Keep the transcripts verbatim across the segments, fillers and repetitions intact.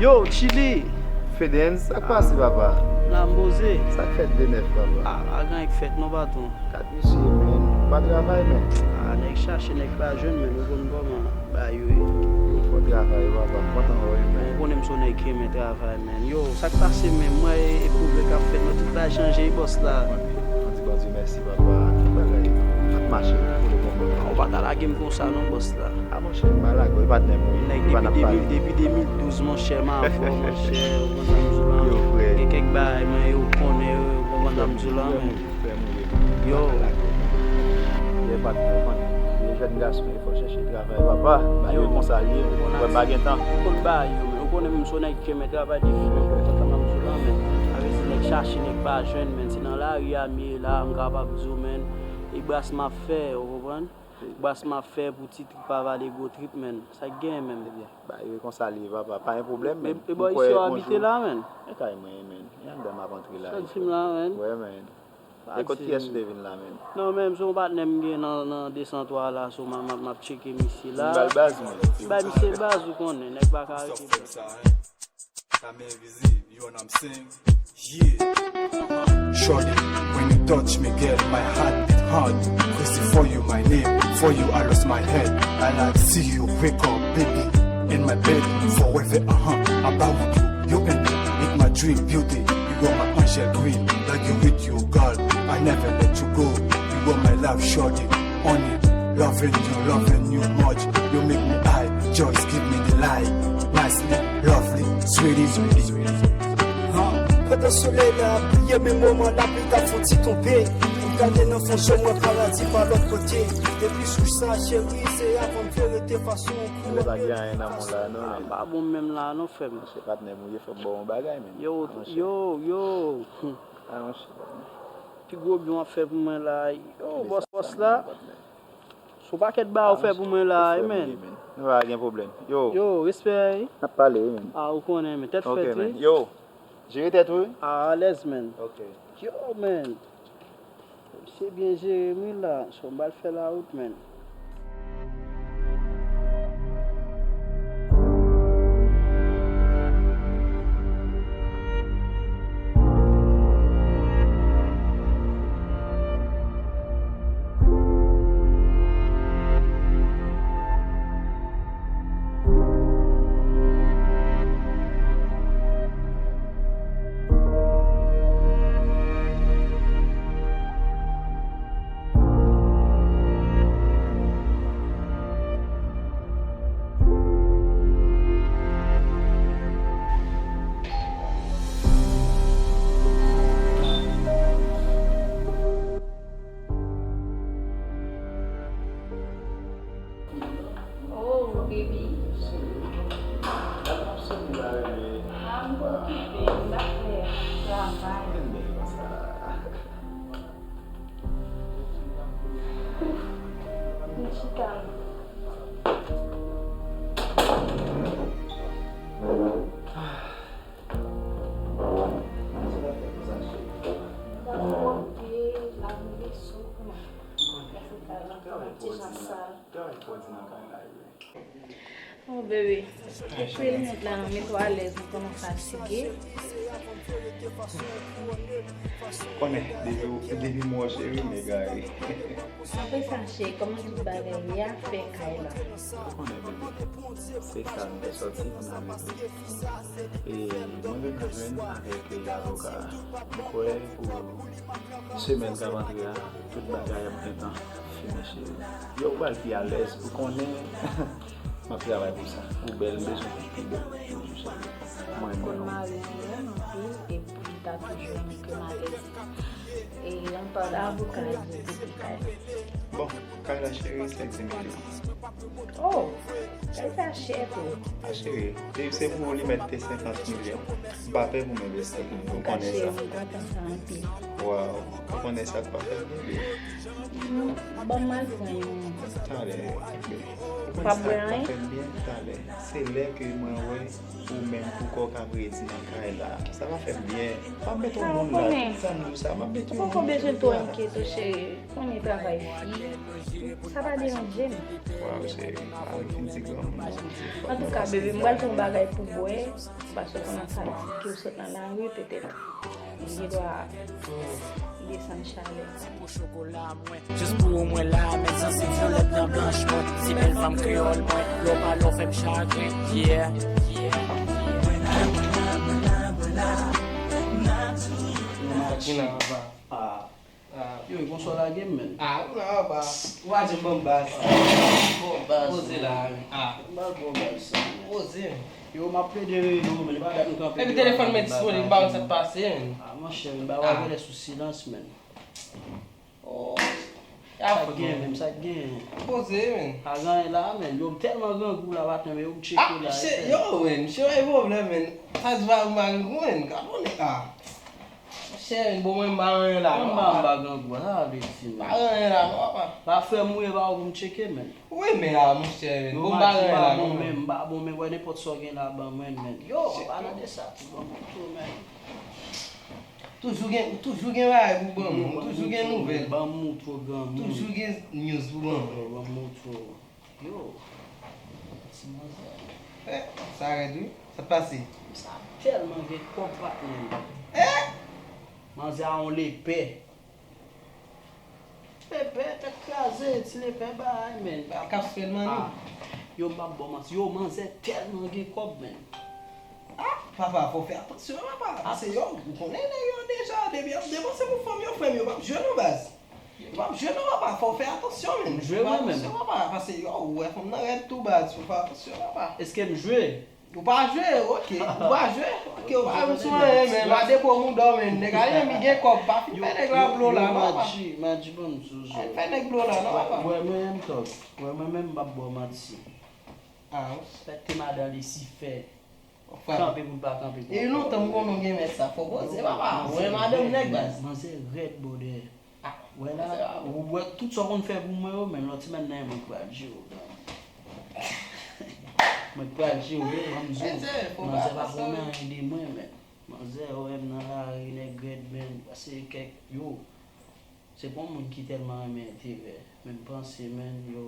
Yo, Chili! Fedens, sa k pase, papa? La m poze. Sa k fèt de nèf, papa? Ah, pa gen anyen k fèt non, patwon. Gad misye, men. Ou pa travay, men? Ah, nèg chache, nèg pa jwenn, men. Ou konn kòman bagay yo ye. Yo, fò travay, papa. M kontan wè w, men. Bon, ou konnen m se yon nèg ki renmen travay, men. Yo, sa k pase, men? M wè e, e pwoblèm k ap fèt, men tout bagay chanje, bòs la. Mwen, mwen di Bondye mèsi, papa. Tout bagay ap mache pou le bon. Ou pa ta lage m konsa non, bòs la. Ah, monchè, m pa lage w, e patnè m ou ye. Nèg, depi de mil, depi de mil douz, monchè, m avè w, monchè, ou konn sa m di w la. Yo, frè. Gen kèk bagay, mwen, yo konnen, yo konprann sa m di w la, men. Frè m ou ye, frè m ou ye, men. Yo. M pa lage w. Ye patnè, ou konnen. Ye jèn gason, e fò chèche travay, papa. Bagay yo konsa l ye, ou konn pa gen tan. Ou konn bagay yo, men. Ou konnen m se yon nèg ki renmen travay depi lè, ou konprann sa m di w la, men. Sa vle di nèg chache, nèg pa jwenn, men. Se nan lari a m ye la, m kapab di w, men. E bras m ap fè, ou konprann? Bras m ap fè pou ti trip pa vale gwo trip, men. Sa k genyen menm? Ebyen, bagay yo konsa l ye, papa. Pa gen pwoblèm, men. E bò isi w abite la, men? E kay mwen, men. E anndan m ap antre la. Santi m la, men. Wè, men. E kot kiyès ou te vin la, men? Non, men, se yon patnè m gen nan, nan de san twa la, so m, m, m ap tcheke misye la. M ba l baz, mwen. Bay misye baz, ou konnen, nèg pa ka rete. Stop fè m sa, hein. Lame envizib, you know what I'm saying? Yeah. Shorty, when you touch me, girl, my heart beat hard. Crazy for you, my name, for you I lost my head. I like see you wake up, baby, in my bed, forever, uh-huh. About you, you and me, make my dream beauty. You are my angel queen, like you with you, girl. I never let you go. You are my love, shorty. Only loving you, loving you much. You make me high, just give me the light. Nicely, lovely, sweetie, sweetie, sweetie. Pandan solèy la ap briye, men moman lapli t ap fon ti tonbe. M gade nan fon je mwen, paradi pa lòt kote. Epi sou sa, cheri, se avan m verite fason ou kouri. Lè pa gen anyen nan mond la, non, men. Pa bon menm la, non, frè m. Monchè, patnè m ou ye, fò m ba w yon bagay, men. Yo, yo, yo. Ah, monchè. Pi gwo byen w ap fè pou mwen la. Yo, bòs, bòs la. Se yon pakèt bagay ou fè pou mwen la, wi, men. Nou pa gen pwoblèm. Yo. Yo, respè, wi. N ap pale, wi, men. Ah, ou konnen, men. Tèt fèt, wi. Ok, men. Yo, jere tèt ou, wi. Ah, alèz, men. Ok. Yo, men. Misye byen jere m, wi, la. So, m pral fè lawout, men. Oh, baby. Ah, m okipe, m pa fè travay. Ouf, m chita. Sa fwote, la rive sou mwen. Sa se pa nan ti jan sal. Oh, bebe, ekri linèt la, non, mete w alèz, ou konnen w fatige. Konnen, depi, depi m wè w, cheri, m egare. Apre sa, cheri, kòman tout bagay ye afè kay la? Ou konnen, bebe, se sa nou te sòti pou n ale. E mwen vin jwenn avèk avoka a. M kwè pou semèn k ap antre a, tout bagay ap gentan fini, cheri. Yo, ou pral pi alèz, ou konnen. M ap travay pou sa. Ou bèl, m bezwen w pi bèl toujou, cheri. Mwen renmen w. Mwen renmen w anpil, epi m ta toujou renmen ke m alèz. E anpil avoka yo te pi kay. Bon, kay la, cheri, senk milyon. Oh, kay sa chè tou. A, cheri, e se pou li mèt te senkant milyon. M pa pè pou m envesti pou li, ou konnen sa. Cheri, m kontan sa anpil. Waw, ou konnen sa k pa fè bebe. Ban m al pran yon. Talè, bebe. Ou konnen sa k pa fè m byen? Talè. Se lè ke mwen wè ou menm pou kò w ka redi nan kay la. Sa va fè m byen. M ap met yon moun la. Tout sa m di w sa, m ap met Ou poko bezwen twò enkyete w, cheri. Konnen travay fi, sa pa deranje m. Waw, cheri, pa anvi di granmoun, non. Antouka, bebe, m pral fè yon bagay pou w bwè, paske w konn ak sa, ke w sot nan lari, petèt li gen dwa desann chalè. Jis pou ou mwen la, men sansib vyolèt nan blanch mwen. Se bèl fanm kreyòl mwen, lè w pale w fè m chagren. Yeah. Sa k gen la, papa? Ah. Ah. Yo, e konsa w lage m, menn. Ah, ou la, papa. Ou pa janm ban m baz. Bon baz. Poze la. Ah. M pa bon baz sa. Poze. Yo, m ap plede rele w, menn. E pa dat nou kanpe. Epi telefòn mwen disponib, m pa konn sa k pase, menn. Ah, monchè, menn, ba w genlè sou silans, menn. Oh. Sa k gen, menm, sa k gen. Poze, menn. Pa gen anyen la, menn. Yo, m tèlman grangou la maten, men yo m tcheke la. Ah, yo, menn, misye pa gen pwoblèm, menn. Sa di pa ou pa grangou, menn. Gad on nèg la. Monchè, menn, bon, mwen, m pa anyen la, non, papa. M pa grangou, sa vle di, menn. Pa anyen la, non, papa. Pa frè m ou ye, pa ou pou m tcheke, menn. Wi, men a, monchè, menn. Bon, m pa anyen la, non, menn. M pa bon, men wè nenpòt sa w gen la, ban mwen, menn. Yo, an palan de sa, tou ban m tou, menn. Toujou gen, toujou gen bagay pou ban moun, toujou gen nouvèl. Ban m moutre w granmoun. Toujou gen news pou ban moun. Ban m moutre w. Yo, ti manzè. Eh, sa rèd wi. Sa k pase? Sa tèlman gen kòb, patnè m. Eh! Manzè a yon lepè. Lepè, tèt kraze, ti lepè bagay, menn. Bagay k ap fè l, manmi. Ah, yo, m p ap ba w manti. Yo, manzè tèlman gen kòb, menn. Ah, papa, fò w fè atansyon, papa. Paske yo, ou konnen nèg yo deja, depi y ap depanse pou fanm yo, frè m, yo p ap jwe non, baz. Yo p ap jwe non, papa, fò w fè atansyon, menn. M jwe mwen menm. Fè atansyon, papa, paske yo, ou wè fanm nan rèd tou, baz, fò w fè atansyon, papa. Èske m jwe? Ou pa jwe, ok. Ou pa jwe, ok, ou pa jwe sou anyen, menn. Gade po mouda w, menn. Nèg a Miami gen kòb, pa fin fè nèg la blo la, non, papa. Madji, Madji, ban m sou zo. Fè nèg blo la, non, papa. Wè, mwen menm, tòg. Wè, mwen menm, m p ap ba w manti. Ah, wi. Fèk te madan li si fè. Kanpe pou l pa kanpe pou. E lontan m konnen w gen mèt sa. Fò poze, papa. Ou renmen madanm nèg, baz. Manzè rèd, bòdè. Ah, wè la, ou wè tout sa w konn fè pou mwen yo, menm lòt semèn nan, mwen k pral jere w, dan. Mwen k pral jere w, ban m di w. Manzè pa konnen anyen de mwen, menn. Manzè wè m nan lari, nèg rèd, menn. Pase kèk, yo. Se pa yon moun ki tèlman renmen enterè, men m panse, menn, yo,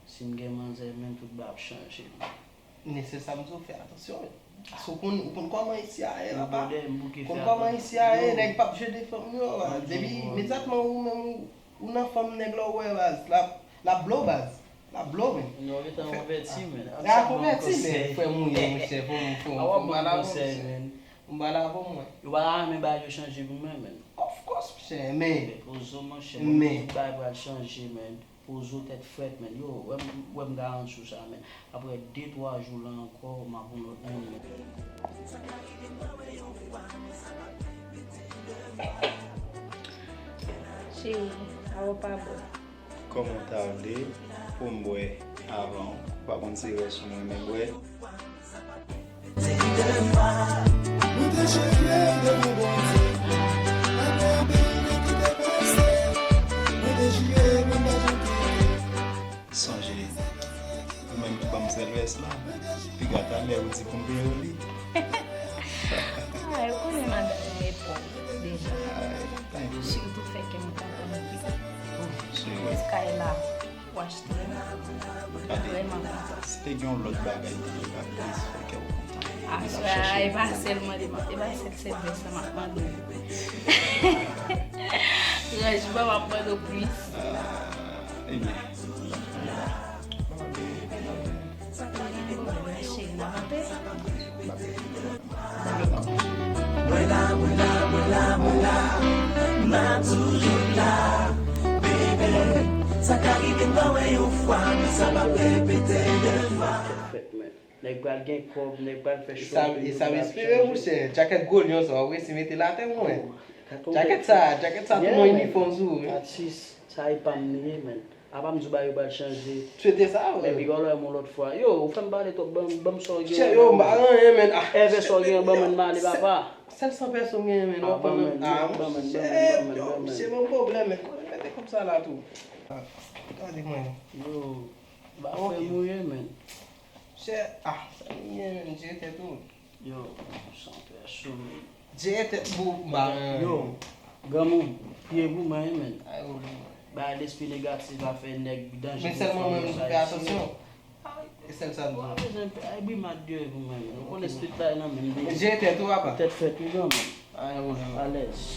si m gen manzè, menn, tout bagay ap chanje, menn. Men se sa m di w, fè atansyon, menn. Paske ou konn, ou konn kòman isi a ye, papa. Ou konn kòman isi a ye, nèg p ap jwe de fanm yo, baz. Depi imedyatman ou menm ou, ou nan fanm nèg la, ou wè, baz, l ap, l ap blo, baz. L ap blo, menn. Non, gentan konvèti, menn. L a konvèti, menn. Frè m ou ye, monchè, fò m, fò m, fò m pale avè w, monchè. M pale avè w, mwen. Yo pa ta renmen bagay yo chanje pou mwen, menn. Of course, monchè, men. Pozo, monchè, men tout bagay pral chanje, menn. Pozo, tèt frèt, menn. Yo, wè m, wè m garanti w sa, menn. Apre de, twa jou la ankò, m ap yon lòt moun, menn. Cheri, a w pa bon. Kòman w ta vle pou m bwè avan w? Ou pa konn se rès ou renmen bwè? Sonje, ou menm ki ban m sèl vès la, piga talè ou di pou m peye w li. Ah, ou konnen madanm mwen pòv deja. Sitou fè kè m kontan anpil. Cheri. Kay la, ou achte l. Vrèman kontan. Si te gen yon lòt bagay ki te ka plis fè kè w kontan. Aswè a, e pa sèlman de, e pa sèl sèl vès la m ap mande w. Franchman, m ap mande w plis. Ah, ebyen. Sa pa gen pwoblèm, cheri, n ap antre. Mwen la, mwen la, mwen la, mwen la. M ap toujou la, baby. Sa ka rive m pa wè yon fwa, men sa p ap repete de fwa. Fèt, men. Nèg pral gen kòb, nèg pral fè shopping. E sa m espere, monchè. Djakèt gwo lyon sa, w ap resi mete l atè pou mwen. Djakèt sa, djakèt sa, tou yon inifòm sou ou, wi. Atis, sa e pa m li ye, men. Apa m di w bagay yo pral chanje. Swete sa, wi. Men piga w lè m yon lòt fwa. Yo, ou fè m pale twòp, ban m, ban m sa w gen. Chè, yo, m pa gen anyen, men. Ah, èvè sa w gen, ban mwen m ale, papa. Sèl san pèso m gen, men. Ah, ban mwen, ban mwen, ban mwen, ban mwen. Yo, misye ban m pwoblèm, men. Mwen mete kòb sa la tou. Ah, gade mwen. Yo, ba frè m ou ye, men. Chè, ah, sa m gen, men, jere tèt ou. Yo, san pèso, men. Jere tèt ou, ba. Yo. Granmoun, priye pou mwen wi, men. Ay, ou li. Bay lespri negatif a fè nèg danje. Men sèlman mwen menm ki fè atansyon. E sèl sa m di. Ou pa bezwen, ay, bri mat dèyè pou mwen, men. Ou konnen street la nan menm deja. Jere tèt ou, papa. Tèt fèt wi, granmoun. Ay, ou li. Alèz.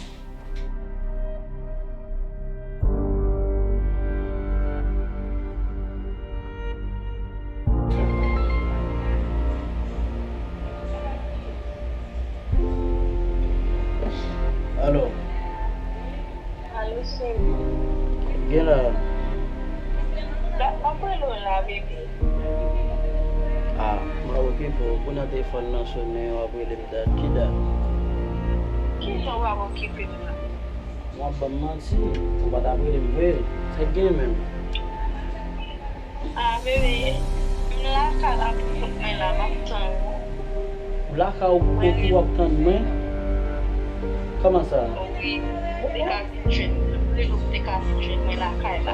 Alo. Alo, cheri. Gen la. M ap rele w la, bebe. Ah, m ap okipe w. Kounye a telefòn nan sonnen, w ap rele m dat. Ki dat? Kijan w ap okipe m la? W ap ban m manti. Ou pa t ap rele m vre. Sa k gen menm? Ah, bebe, m lakay la pou kont mwen la, m ap tann ou. Ou lakay ou pou kont ou, w ap tann mwen? Kòman sa? Wi, ou te ka vin jwenn mwen. M rele w, ou te ka vin jwenn mwen lakay la.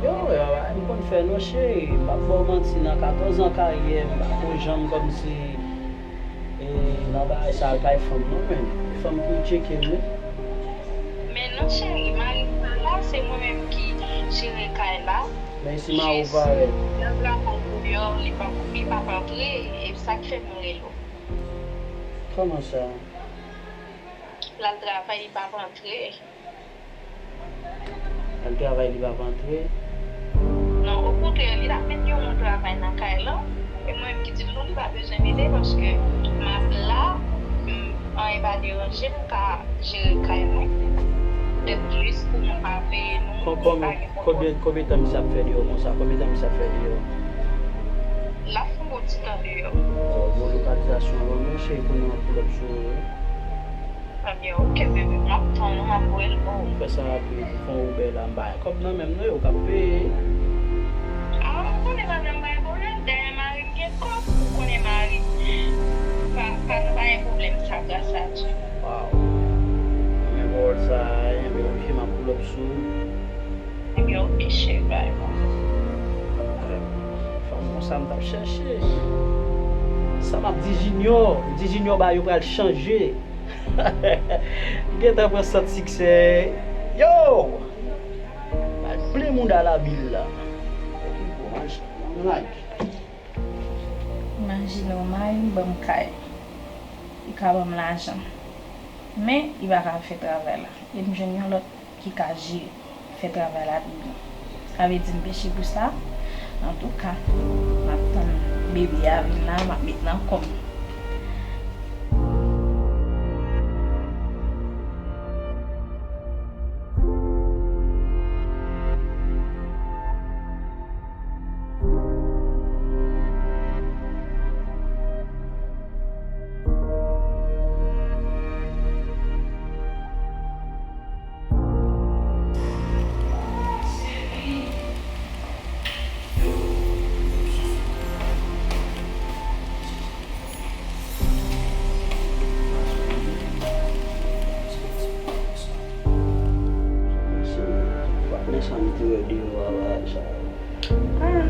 Yo, yo, m konn fè non, cheri. M p ap ba w manti, nan katòz an karyè, m pa ko janm kòmsi E, nan bagay sa, al kay fanm non, men. E fanm ki tcheke m wi. Men non, cheri, mari m pa la, se mwen menm ki jere kay la. Men si mari w parèt. Jis, l al travay deyò, li p ap, li p ap antre, e sa k fè m rele w. Kòman sa? L al travay, li p ap antre. Al travay, li p ap antre? Non, okontrè, li t ap met yon moun travay nan kay lan. E mwen menm ki di l non, li pa bezwen vini paske m ap la, m, anyen pa deranje m, m ka jere kay mwen. Petèt plis pou moun pa veye nou, pa gen pwoblèm. Konbyen, konbyen tan misye ap fè deyò konsa? Konbyen tan misye ap fè deyò? L ap fè yon bon ti tan deyò. Oh, bon lokalizasyon, bon, men cheri, kounye a m ap pull up sou ou wi. Ebyen, oke, bebe, m ap tann ou, m ap voye l ba w. Fè sa rapid, fè yon Uber la, m pa gen kòb nan men m non, yo k ap peye. Ah, ou konnen madanm pa gen pwoblèm, dayè mari m gen kòb, ou konnen mari m pa, pa, pa gen pwoblèm sa, gras a Dye. Waw. Men pawòl sa, ebyen, oke, m ap pull up sou ou. Ebyen, oke, cheri, bay, bon. Fanm konsa m t ap chèche. Sa m ap di Junior, m di Junior bagay yo pral chanje. M gentan pran sant siksè. Yo! Al plen mouda Labil la. Imajine w, mari m ban m kay. Li ka ban m lajan. Men, li pa ka fè travay la. E m jwenn yon lòt ki ka jere, fè travay la pi byen. Sa vle di m peche pou sa. Antouka, m ap tann bebe a vin la, m ap met nan kò m. Patnè sa m te wè deyò a, bagay sa yo. Ah,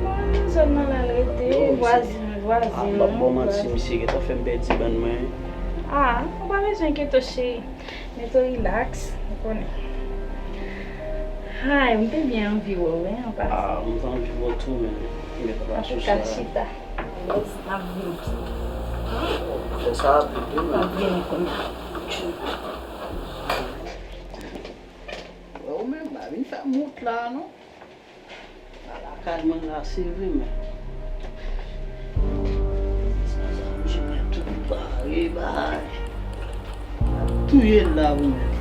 bon, nan zòn nan l al rete, vwazen, vwazen. Ah, m p ap ba w manti, misye gentan fè m pèdi bann mwen. Ah, ou pa bezwen enkyete w, cheri. Mete w rilaks, ou konnen. Hay, m te byen anvi wè w, wi, an pasan. Ah, m t anvi wè w tou, men. Mete w pa sou sa. Antouka, chita. Alèz, n ap vini. Fè sa rapid tou, men. N ap vini kounye a. Wè w menm, pa vin fè m wont la, non. A lakay mwen la, se vre, men. Mwen tout pare, bay. Touye l la, wi, men.